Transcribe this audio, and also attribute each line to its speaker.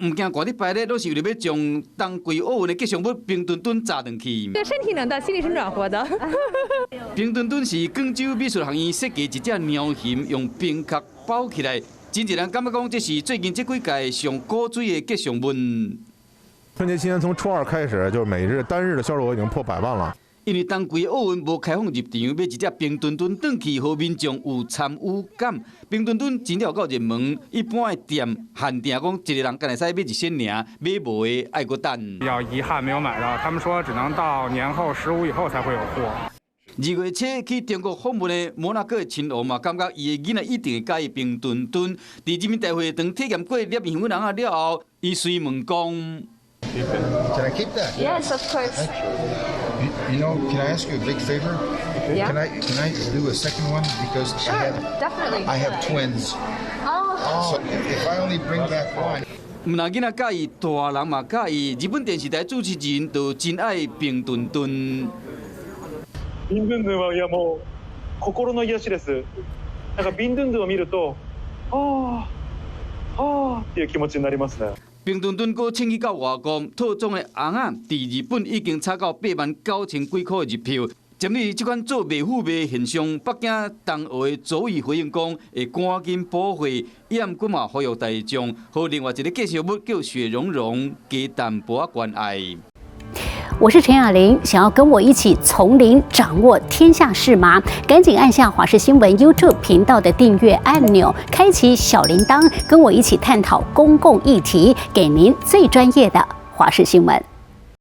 Speaker 1: 毋驚寒咧排咧，攏是為了欲將冬季奧運的吉祥物冰墩墩紮轉去。
Speaker 2: 這身體冷到，心裡是暖和的。
Speaker 1: 冰墩墩是廣州美術學院設計一隻貓熊，用冰殼包起來，真濟人感覺講這是最近這幾屆上古錐的吉祥物。
Speaker 3: 春節期間從初二開始，就是每日單日的銷售額已經破百萬了。
Speaker 1: 因為冬季奧運無開放入場，買一隻冰墩墩轉去，予民眾有參與感。冰墩墩真正有夠熱門，一般的店限定講一個人敢會使買一身爾，買無的愛閣等。
Speaker 4: 比較遺憾沒有買到，他們說只能到年後15以後才會有貨。
Speaker 1: 2月初去中國訪問的摩納哥親王嘛，感覺伊的囡仔一定會佮意冰墩墩。佇人民大會堂體驗過捏麵粉人仔了後，伊隨問講。
Speaker 5: Can I keep that?
Speaker 6: Yes, of course.
Speaker 5: Can I ask you a big favor?
Speaker 6: Yeah.
Speaker 5: Can I do a second one? Because
Speaker 6: Sure,
Speaker 5: I have
Speaker 6: definitely.
Speaker 5: I have twins.
Speaker 6: Oh.
Speaker 5: So if I only bring back one.
Speaker 1: 毋但囡仔佮意，大人嘛佮意。日本電視台主持人都真愛冰墩墩。
Speaker 7: ビンドゥンドゥンはいやもう心の癒しです。なんかビンドゥンドゥンを見ると、ああ、ああっていう気持ちになりますね。
Speaker 1: 冰墩墩閣衝去到外國，套裝的尪仔，佇日本已經炒到89,000幾箍的日票。針對這款做賣付賣現象，北京冬奧的組委回應講，會趕緊補貨，也毋過嘛呼籲大眾，予另外一个吉祥物叫雪融融，加淡薄仔關愛。
Speaker 8: 我是陳雅玲，想要跟我一起從零掌握天下事嗎？趕緊按下華視新聞 YouTube 頻道的訂閱按鈕，開啟小鈴鐺，跟我一起探討公共議題，給您最專業的華視新聞。